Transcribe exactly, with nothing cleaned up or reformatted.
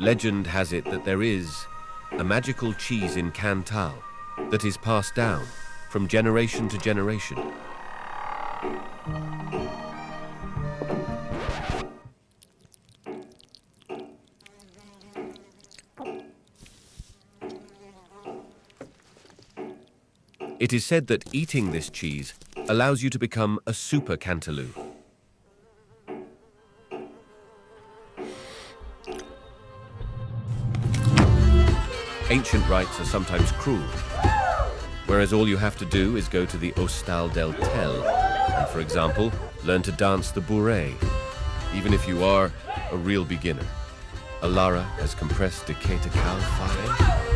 Legend has it that there is a magical cheese in Cantal that is passed down from generation to generation. It is said that eating this cheese allows you to become a super Cantalou. Ancient rites are sometimes cruel, whereas all you have to do is go to the Hostal del Tell and, for example, learn to dance the bourrée, even if you are a real beginner. Alara has compressed Decatur Cal Fire.